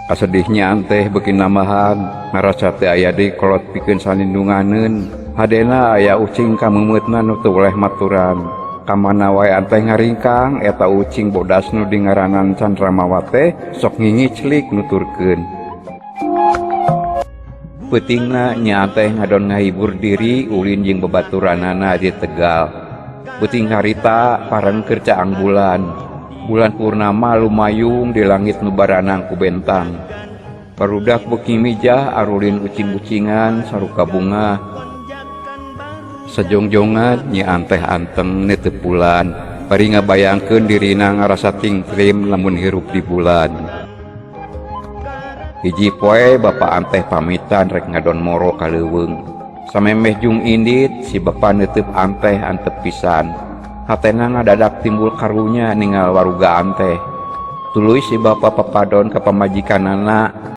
Kasedih Nyi Anteh beuki nambahan, ngarasa teu aya deui kolot pikeun salindunganeun. Hadena aya ucing kameumeutna nu teu weleh maturan. Ka mana wae Anteh ngaringkang, eta ucing bodas nu dingaranan Candramawa teh sok ngingiclik nuturkeun. Peutingna Nyi Anteh ngadon ngahibur diri ulin jeung babaturanana di tegal. Peuting harita pareng keur caang bulan. Bulan purnama lumayung di langit nu baranang ku bentang. Barudak beuki mijah arulin ucing-ucingan saruka bungah. Sajongjongan Nyi Anteh anteng neuteup bulan, bari ngabayangkeun dirina ngarasa tingtrim lamun hirup di bulan. Hiji poe Bapa Anteh pamitan rek ngadon moro ka leuweung. Samemeh jung indit si bapa neuteup Anteh antep pisan. Hatena ngadadak timbul karunya ningal waruga Anteh. Tuluy si bapa papadon ka pamajikanana.